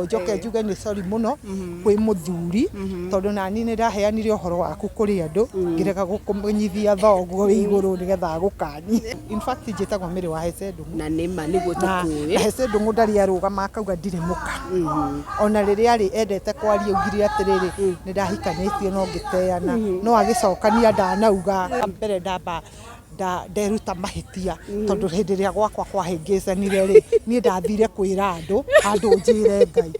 Njoke njuge nĩ sorry mũno kwĩ mũthuri tondũ nani nĩ ndaheanire ũhoro waku kũrĩ andũ ngĩrega gũkũmenyithia thoguo wĩ igũrũ nĩgetha agũkanie. In fact njĩtagwo Mary wa Hece Ndung'u. Na nĩ ma nĩguo Na tũkũĩ. Hece Ndung'u ndarĩ arũgama akauga ndirĩ mũka. Ona rĩrĩa arĩ endete kwaria augire atĩrĩrĩ, nĩ ndahikanĩtie no ngĩteana. No agĩcokania ndanauga. Mbere ndamba nderuta mahĩtia tondũ hĩndĩ ĩrĩa gwakwa kwahĩngĩcanire rĩ, niĩ ndathire kwĩra andũ handũ njĩre Ngai.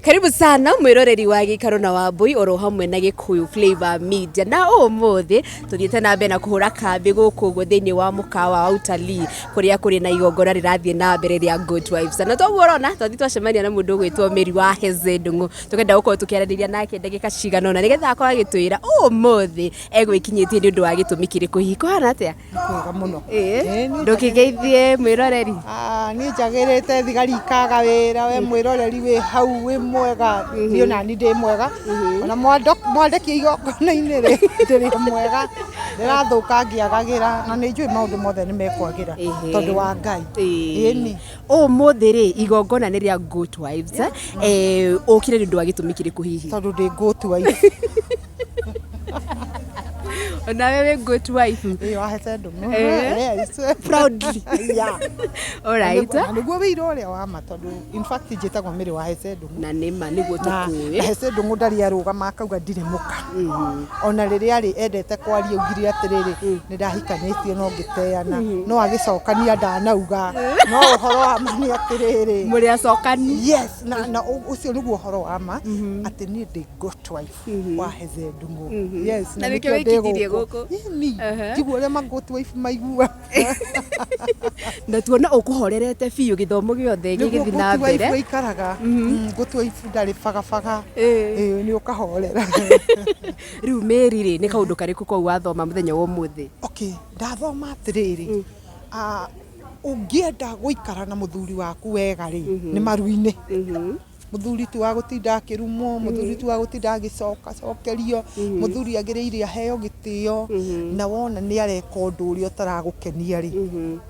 Karibu sana mwiroreri wa gĩikaro na Wambui oro hamwe na Gĩkũyũ Flavor Media. Na ũmũthĩ tũthiĩte na mbere na kũhũra kambĩ gũkũ ũguo thĩinĩ wa mũkawa wa utalii kũrĩa kũrĩ na igongona rĩrathiĩ na mbere rĩa Good Vibes. Na toguo ũrona twathiĩ twacemania na mũndũ ũgwĩtwo Mary wa Heze Ndung'u, tũkenda gũkorwo tũkĩaranĩria nake ndagĩka cigana ũna nĩgetha akorwo agĩtwĩra ũmũthĩ egwĩkinyĩtie nĩ ũndũ wa gĩtũmi kĩrĩkũ. Hihi kũhana atĩa? Kwega mũno. Ĩĩ, Ndũkĩgeithie mwĩroreri. Ah, niĩ njagĩrĩte thigari ikaga wĩra, we mwĩroreri wĩ hau wĩ mwega, niĩ ona ni ndĩ mwega, ona mwandekia igongona-inĩ rĩ, ndĩrĩ mwega, ndĩrathũka ngĩagagĩra, na nĩ njũĩ maũndũ mothe nĩ mekwagĩra tondũ wa Ngai. Ĩni. Ũmũthĩ rĩ, igongona nĩ rĩa Good Vibes. Ũkire nĩ ũndũ wa gĩtũmi kĩrĩkũ hihi? Tondũ ndĩ Good Wife. Onawe wĩ good wife. Ĩĩ, wa Hece Ndung'u. Yes. Proudly. Yeah. All right. Na nĩguo wĩira ũrĩa wa ma tondũ in fact njĩtagwo Mary wa Hece Ndung'u. Na nĩ ma nĩguo Na tũkũĩ. Hece Ndung'u ndarĩ arũgama akauga ndirĩ mũka. Ona rĩrĩa arĩ endete kwaria augire atĩrĩrĩ, nĩ ndahikanĩtie no ngĩteana. No agĩcokania ndanauga. No ũhoro wa ma nĩ atĩrĩrĩ. Mũrĩ acokani. Yes, na ũcio nĩguo ũhoro wa ma atĩ niĩ ndĩ good wife wa Heze Ndung'u. Yes, Na nĩkĩo nĩkĩo ndĩ wĩkinyirie gũkũ. Ĩni, njigua ũrĩa ma good wife maigua. Na tuona ũkũhorerete biũ gĩthomo gĩothe Nĩguo gĩgĩthiĩ na good wife mbere. ũikaraga. Good wife ndarĩ bagabaga. Ĩĩ, nĩ ũkahorera. Rĩu Mary rĩ, nĩ kaũndũ karĩkũ kau wathoma mũthenya wa ũmũthĩ? Okay, ndathoma atĩrĩrĩ, ũngĩenda gũikara na mũthuri waku wega rĩ, nĩ maru-inĩ. Mũthuri ti wa gũtinda akĩrumwo, mũthuri ti wa gũtinda agĩcoka cokerio, mũthuri agĩrĩire aheo gĩtĩo, na wona nĩ areka ũndũ ũrĩa ũtaragũkenia rĩ,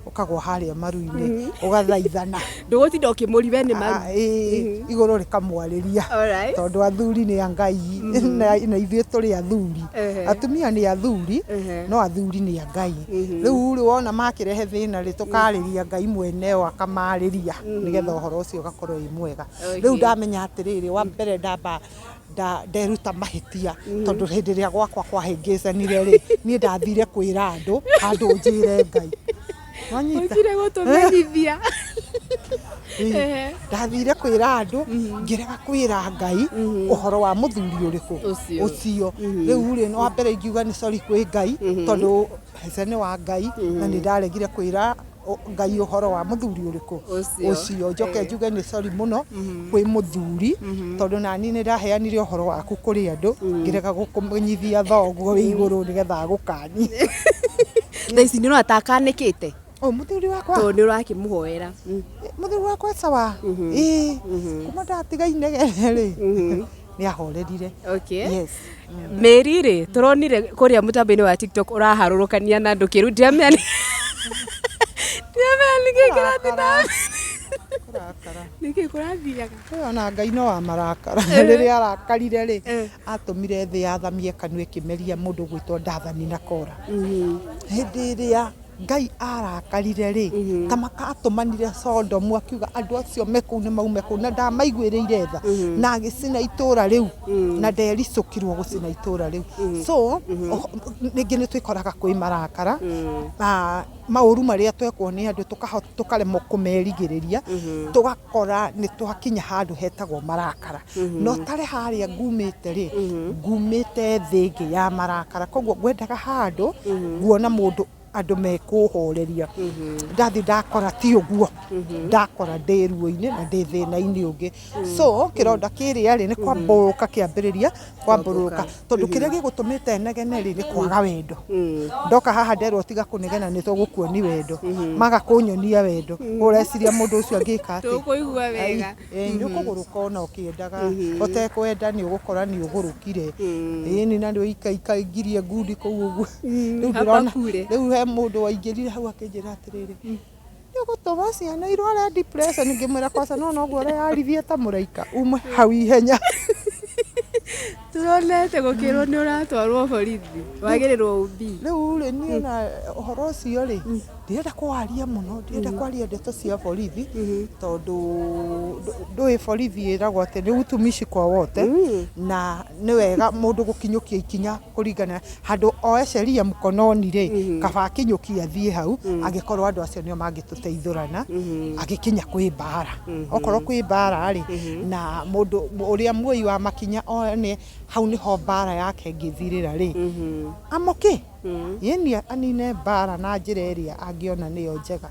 ũkagwa harĩa maru-inĩ, ũgathaithana. Ndũgũtinda ũkĩmũri we nĩ maru. Ĩĩ, igũrũ rĩkamwarĩria. Tondũ athuri nĩ a Ngai, na ithuĩ tũrĩ athuri. Atumia nĩ athuri, no athuri nĩ a Ngai. Rĩu rĩ, wona makĩrehe thĩna rĩ, tũkarĩria Ngai mwene o akamarĩria, nĩgetha ũhoro ũcio ũgakorwo wĩ mwega. Rĩu ndamenya atĩrĩrĩ, wa mbere ndamba nderuta mahĩtia tondũ hĩndĩ ĩrĩa gwakwa kwahĩngĩcanire rĩ, niĩ ndathire kwĩra andũ handũ njĩre Ngai. Wanyita? Ũkire gũtũmenyithia. Ndathire kwĩra andũ ngĩrega kwĩra Ngai ũhoro wa mũthuri ũrĩkũ Ũcio. ũcio. Rĩu rĩ, wa mbere ingiuga nĩ sorry kwĩ Ngai tondũ Hece nĩ wa Ngai na nĩ ndaregire kwĩra Ngai ũhoro wa mũthuri ũrĩkũ Ũcio. ũcio. Njoke njuge nĩ sorry mũno kwĩ mũthuri tondũ nani nĩ ndaheanire ũhoro waku kũrĩ andũ ngĩrega gũkũmenyithia thoguo wĩ igũrũ nĩgetha agũkanie. Thaa ici nĩ ũrona ta akanĩkĩte? O mũthuri wakwa? Tondũ nĩ ũrakĩmũhoera. Mũthuri wakwa sawa. Ĩĩ, kuma ndatiga inegene rĩ, nĩ ahorerire. Yes. Mary rĩ, tũronire kũrĩa mũtambo-inĩ wa TikTok ũraharũrũkania na andũ kĩru, ndiramenya nĩkĩ kĩrathiĩ na mbere. Kũrakara. Nĩkĩ kũrathiaga? Ũyũ ona Ngai no wa marakara. Rĩrĩa arakarire rĩ, atũmire thĩ yathamie kanua ĩkĩmeria mũndũ ũgwĩtwo Dathani na Kora. Hĩndĩ ĩrĩa Ngai arakarire rĩ, ta makatũmanire Sodomu akiuga andũ acio me kũu nĩ maume kũu, na ndamaiguĩrĩire tha, na agĩcina itũra rĩu, na ndericũkirwo gũcina itũra rĩu. So, rĩngĩ nĩ twĩkoraga kwĩ marakara, maũru marĩa twekwo nĩ andũ tũkaremwo kũmerigĩrĩria, tũgakora nĩ twakinya handũ hetagwo marakara. No tarĩ harĩa ngumĩte rĩ, ngumĩte thĩ ĩngĩ ya marakara, koguo ngwendaga handũ nguona mũndũ andũ mekũhoreria. Ndathi ndakora ti ũguo, ndakora ndĩ ruo-inĩ na ndĩ thĩna-inĩ ũngĩ. So kĩronda kĩrĩa rĩ, nĩ kwambũrũka kĩambĩrĩria kwambũrũka, tondũ kĩrĩa gĩgũtũmĩte negene rĩ, nĩ kwaga wendo. Ndoka haha nderwo tiga kũnegena nĩ tũgũkuoni wendo, maga kũnyonia wendo, ũreciria mũndũ ũcio angĩka atĩa? Tũkũigua wega. Nĩ ũkũgũrũka ona ũkĩendaga, ũtekwenda nĩ ũgũkora nĩ ũgũrũkire. Ĩni na nĩ ũikaikaingirie ngundi kũu ũguo. Rĩu ndĩrona, Hapa kure. rĩu he mũndũ waingĩrire hau akĩnjĩra atĩrĩrĩ, nĩ Ũgũtũma ciana irware depression. Ngĩmwĩra kwaca no noguo ũreyarithia ta mũraika ume hau ihenya. Turonete gũkĩrwo nĩ ũratwarwo borithi, wagĩrĩrwo ũmbi. Rĩu rĩ, niĩ na ũhoro ũcio rĩ, ndirenda kũwaria mũno, ndirenda kwaria ndeto cia borithi, tondũ ndũĩ borithi ĩragwo atĩ nĩ utumishi kwa wote, na nĩ wega mũndũ gũkinyũkia ikinya kũringana handũ oe sheria mkononi rĩ, kaba akinyũkie athiĩ hau, angĩkorwo andũ acio nĩo mangĩtũteithũrana agĩkinya kwĩ mbara. Okorwo kwĩ mbara rĩ, na mũndũ ũrĩa muoi wa makinya one hau nĩho mbara yake ĩngĩthirĩra rĩ, amoke yeni anine mbara na njĩra ĩrĩa angĩona nĩyo njega.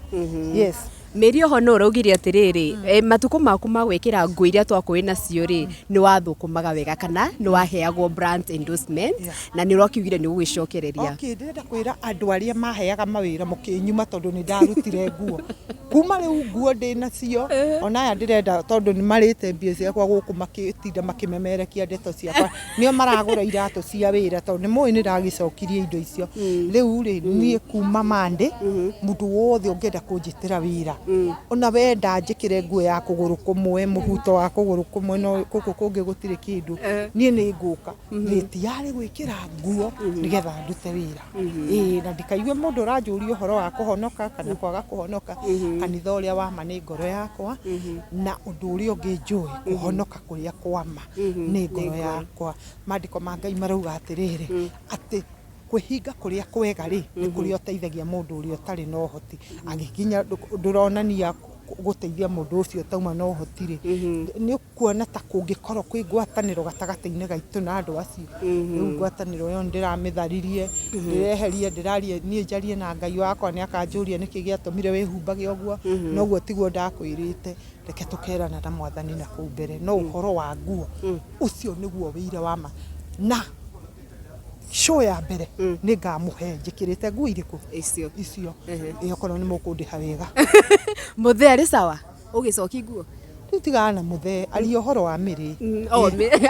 Yes. Mĩri oho no ũraugire atĩrĩrĩ, matukũ maku ma gwĩkĩra nguo iria twakũĩ nacio rĩ, nĩ wathũkũmaga wega kana nĩ waheagwo brand endorsement, na nĩ ũrakiugire nĩ ũgũgĩcokereria. Okay, ndĩrenda kwĩra andũ arĩa maheaga mawĩra mũkĩnyuma tondũ nĩ ndarutire nguo. Kuma rĩu nguo ndĩ nacio, ona aya ndĩrenda tondũ nĩ marĩte mbia ciakwa gũkũ makĩtinda makĩmemerekia ndeto ciakwa. Nĩo maragũra iratũ cia wĩra tondũ nĩ mũĩ nĩ ndagĩcokirie indo icio. Rĩu rĩ, niĩ kuma Monday, mũndũ wothe ũngĩenda kũnjĩtĩra wĩra, ona wenda njĩkĩre nguo ya kũgũrũ kũmwe, mũhuto wa kũgũrũ kũmwe, no gũkũ kũngĩ gũtirĩ kĩndũ, niĩ nĩ ngũka. Rĩti yarĩ gwĩkĩra nguo nĩgetha ndute wĩra. Ĩĩ, na ndikaigue mũndũ ũranjũria ũhoro wa kũhonoka kana kwaga kũhonoka. Kanitha ũrĩa wa ma nĩ ngoro yakwa, na ũndũ ũrĩa ũngĩ njũĩ, kũhonoka kũrĩa kwa ma nĩ ngoro yakwa. Maandĩko ma Ngai marauga atĩrĩrĩ, atĩ kwĩhinga kũrĩa kwega rĩ, nĩ kũrĩa ũteithagia mũndũ ũrĩa ũtarĩ na ũhoti. Agĩkinya ndũronania gũteithia mũndũ ũcio ũtauma na ũhoti rĩ, nĩ ũkuona ta kũngĩkorwo kwĩ ngwatanĩro gatagatĩ-inĩ gaitũ na andũ acio. Rĩu ngwatanĩro ĩyo nĩndĩramĩtharirie, ndĩreherie, ndĩraria niĩ njarie na Ngai wakwa, nĩ akanjũria nĩkĩ gĩatũmire wĩhumbage ũguo, noguo tiguo ndakwĩrĩte, reke tũkerana na mwathani na kũu mbere. No ũhoro wa nguo, ũcio nĩguo wĩira wa ma. Na show ya mbere nĩ ngamũhe njĩkĩrĩte nguo irĩkũ? Icio. Icio. Ĩ okorwo nĩ mũkũndĩha wega. Mũthee arĩ sawa? Ũgĩcoki nguo? Rĩu tigana na mũthee, aria ũhoro wa mĩrĩ.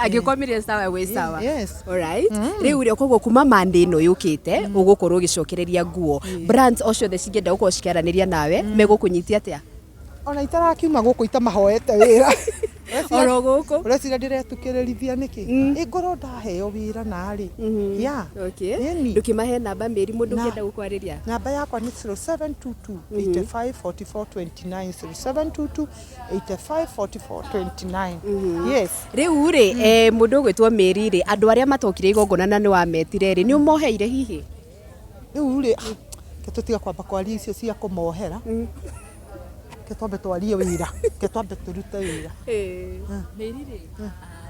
Angĩkorwo mĩrĩ sawa wĩ sawa. Yes. Alright. Rĩu rĩ, koguo kuma Monday ĩno yũkĩte ũgũkorwo ũgĩcokereria nguo. Brands o ciothe cingĩenda gũkorwo cikĩaranĩria nawe megũkũnyitia atĩa? Ona itarakiuma gũkũ itamahoete wĩra. Oro gũkũ? Ũreciria ndĩretukĩrĩrithia nĩkĩ? Ĩ ngorwo ndaheo wĩra narĩ. Yeah. Okay. Ĩni. Ndũkĩmahe namba mĩri mũndũ Na- ũngĩenda gũkwarĩria. Namba yakwa nĩ 0722 85 44 29, 0722 85 44 29. Yes. Rĩu rĩ, mũndũ ũgwĩtwo Mĩri rĩ, andũ arĩa matokire igongona na nĩ wametire rĩ, nĩ ũmoheire hihi? Rĩu rĩ, ke tũtiga kwamba kwaria icio cia kũmohera. Ke twambe twarie wĩra, ke twambe tũrute wĩra. Mĩri rĩ,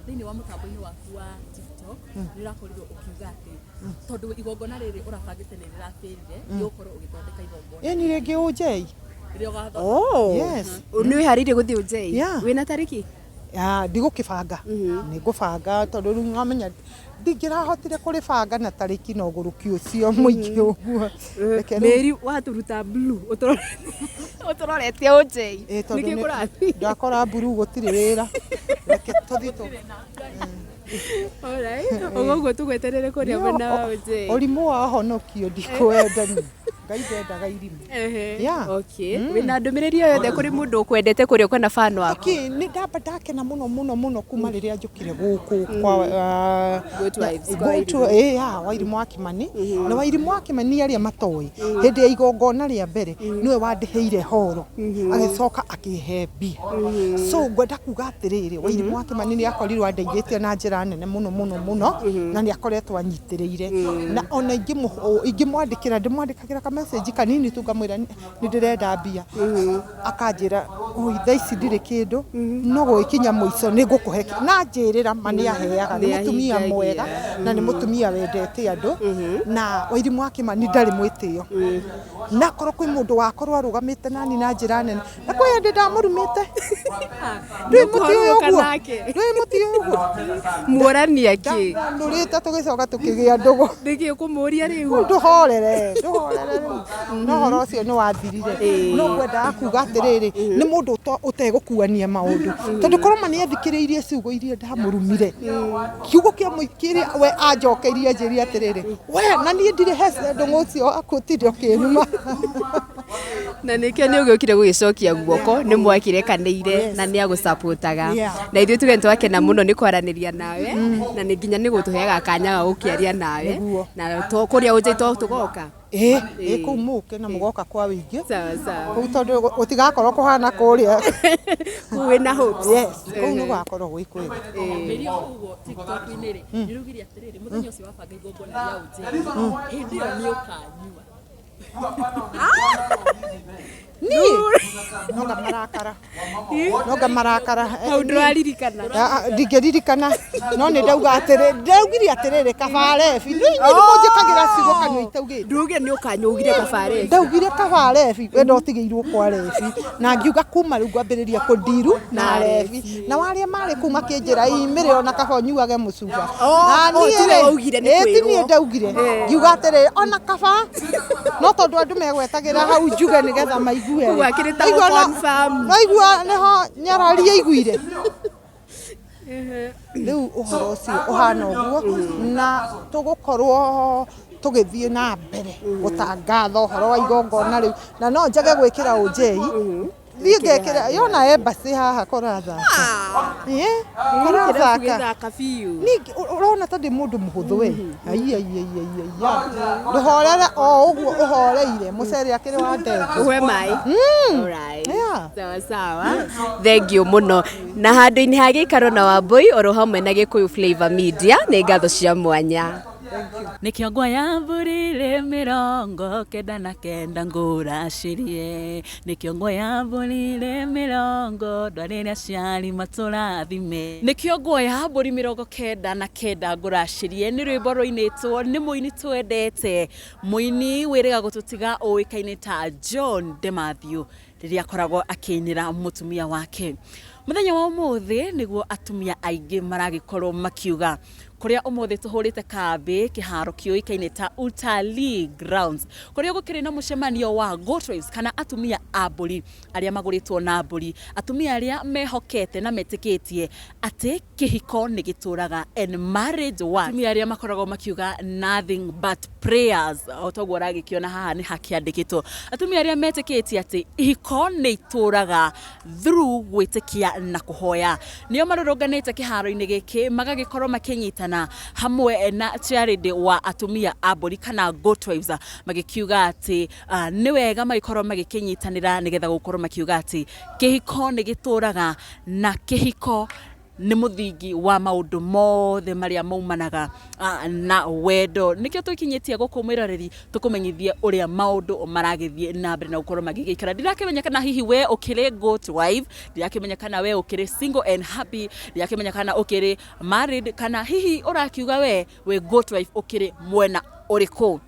thĩinĩ wa mũtambo-inĩ waku wa TikTok nĩ ũrakorirwo ũkiuga atĩ tondũ igongona rĩrĩ ũrabangĩte nĩ rĩrabĩrire, nĩ ũgũkorwo ũgĩthondeka igongona Ĩni rĩngĩ ũnjei. rĩrĩa ũgathondeka. Oh. Yes. Nĩ wĩharĩirie gũthiĩ ũnjei? Yeah. Wĩna tarĩki? Ya, ndigũkĩbanga. Nĩ ngũbanga tondũ rĩu wamenya ndingĩrahotire kũrĩbanga na tarĩki na ũgũrũki ũcio mũingĩ ũguo. Reke rĩu- Mĩri watũruta blue ũtũroretie ũnjei. Ĩ, tondũ Nĩkĩ nĩ- kũrathiĩ? ndakora mburu gũtirĩ wĩra. Reke tũthiĩ tũ Alright. Ũguo tũgweterere kũrĩa mwena wa ũnjei. Ũrimũ wa honokio ndikũwenda niĩ. Ngai ndendaga irimũ. Yeah. Okay. Wĩna ndũmĩrĩri o yothe kũrĩ mũndũ ũkwendete kũrĩa ũkwenda fan waku? Okay, nĩ ndamba ndakena mũno mũno mũno kuma rĩrĩa njũkire gũkũ kwa Good Vibes, kwa Good to- yeah, Wairimũ wa Kimani. Na Wairimũ wa Kimani arĩa matoĩ, hĩndĩ ya igongona rĩa mbere nĩwe wandĩhĩire horo, agĩcoka akĩhe mbia. So ngwenda kuga atĩrĩrĩ, Wairimũ wa Kimani nĩ akorirwo andeithĩtie na njĩra nene mũno mũno mũno, na nĩ akoretwo anyitĩrĩire. Na ona ingĩmwandĩkĩra, ndĩmwandĩkagĩra ka message kanini tu ngamwĩra nĩ ndĩrenda mbia, akanjĩra oi thaa ici ndirĩ kĩndũ, no gũgĩkinya mũico nĩ ngũkũhe na njĩrĩra ma nĩ aheaga. Nĩ mũtumia mwega na nĩ mũtumia wendete andũ, na Wairimũ wa Kimani ndarĩ mwĩtĩo. Na korwo kwĩ mũndũ wakorwo arũgamĩte nani na njĩra nene, na kwĩ hĩndĩ ndamũrumĩte. Ndũĩ mũtĩ ũyũ ũguo? Ndũĩ mũtĩ ũyũ ũguo? Muorania kĩ? Ndamũrĩte tũgĩcoka tũkĩgĩa ndũgũ. Nĩkĩ ũkũmũria rĩu? Ndũhorere, ndũhorere rĩu. No ũhoro ũcio nĩ wathirire. No ngwendaga kuga atĩrĩrĩ, nĩ mũndũ ũtegũkuania maũndũ. Tondũ korwo ma nĩ athikĩrĩirie ciugo iria ndamũrumire, kiugo kĩa kĩrĩa we anjokeirie anjĩrire atĩrĩrĩ, we na niĩ ndirĩ he ndũng'ũ ũcio waku ũtinde ũkĩnuma. Na nĩkĩo nĩ ũgĩũkire gũgĩcokia guoko nĩ mwakirekanĩire na nĩ agũcapotaga. Na ithuĩ tuge nĩ twakena mũno nĩ kwaranĩria nawe na nĩ nginya nĩ gũtũheaga kanya ga gũkĩaria nawe. Nĩguo. Na kũrĩa ũnjĩ to tũgoka. Ĩ ĩ, kũu mũke na mũgoka kwa wĩingĩ. Sawa sawa. Kũu tondũ gũtigakorwo kũhana kũrĩa. Kũu wĩna hopes. Yes, kũu nĩ gũgakorwo gwĩ kwega. Mĩri o ũguo TikTok-inĩ rĩ, nĩ ũraugire atĩrĩrĩ, mũthenya ũcio wabanga igongona rĩa ũnjĩri, hĩndĩ ĩyo nĩ ũkanyua. Niĩ nonga marakara, nonga marakara. Hau ndũraririkana. Ndingĩririkana, no nĩ ndauga atĩrĩ, ndaugire atĩrĩrĩ, kaba rebi nĩ inyuĩ mũnjĩkagĩra ciugo kanua itaugĩte. Ndugire nĩ ũkanyua, ugire kaba rebi. Ndaugire kaba rebi, we ndotigĩirwo kwa rebi, na ngiuga kuma rĩu ngwambĩrĩria kũndiru na rebi, na warĩa marĩ kuu makĩnjĩra imĩrĩ ona kaba ũnyuage mũcuba. Oh, Na oh, niĩ tiwe rĩ, waugire, nĩ ĩ, ti niĩ kwĩrwo. ndaugire, ngiuga atĩrĩ, ona kaba no tondũ andũ megwetagĩra hau njuge nĩgetha maigue. Kũu akĩrĩ ta Naigua gũ-confirm. Naigua nĩho nyarari aiguire. Rĩu ũhoro ũcio ũhana ũguo, na tũgũkorwo tũgĩthiĩ na mbere gũtangatha ũhoro wa igongona rĩu, na no njage gwĩkĩra ũnjei, thiĩ ngekĩra yona embassy haha kũrathaka. Ĩ, kũrathaka. Gĩthaka biũ. Ningĩ ũrona ta ndĩ mũndũ mũhũthũ we. Ai ai ai ai ai. Ndũhorere o ũguo ũhoreire mũcere akĩrĩ wa ndengũ. Ũhe maĩ. Alright. Yeah. Sawa sawa. Thank you mũno. Na handũ-inĩ ha gĩikaro na Wambui oro hamwe na Gĩkũyũ Flavor Media nĩ ngatho cia mwanya. Nĩkĩo ngwoya mbũri 99 ngũracĩrie, nĩkĩo ngwoya mbũri 20 ndwarĩre aciari matũrathime, nĩkĩo ngwoya mbũri 99 ngũracĩrie. Nĩ rwĩmbo rũinĩtwo nĩ mũini twendete, mũini wĩrĩga gũtũtiga ũĩkaine ta John de Mathew, rĩrĩa akoragwo akĩinĩra mũtumia wake. Mũthenya wa ũmũthĩ nĩguo atumia aingĩ maragĩkorwo makiuga kũrĩa ũmũthĩ tũhũrĩte kambĩ kĩharo kĩũĩkaine ta Utalii Grounds, kũrĩa gũkĩrĩ na mũcemanio wa Goat Wives, kana atumia a mbũri arĩa magũrĩtwo na mbũri, atumia arĩa mehokete na metĩkĩtie atĩ kĩhiko nĩ gĩtũraga and marriage works. Atumia arĩa makoragwo makiuga nothing but prayers, o toguo ũragĩkĩona haha nĩ hakĩandĩkĩtwo, atumia arĩa metĩkĩtie atĩ ihiko nĩ itũraga through gwĩtĩkia na kũhoya, nĩo marũrũnganĩte kĩharo-inĩ gĩkĩ magagĩkorwo makĩnyitana hamwe na charity wa atumia a mbũri kana Goat Wives, magĩkiuga atĩ nĩ wega magĩkorwo magĩkĩnyitanĩra nĩgetha gũkorwo makiuga atĩ kĩhiko nĩ gĩtũraga na kĩhiko nĩ mũthingi wa maũndũ mothe marĩa maumanaga na wendo. Nĩkĩo twĩkinyĩtie gũkũ mwĩroreri tũkũmenyithie ũrĩa maũndũ maragĩthiĩ na mbere na gũkorwo magĩgĩikara. Ndirakĩmenya kana hihi we ũkĩrĩ goat wife, ndirakĩmenya kana we ũkĩrĩ single and happy, ndirakĩmenya kana ũkĩrĩ married, kana hihi ũrakiuga we wĩ goat wife ũkĩrĩ mwena ũrĩkũ.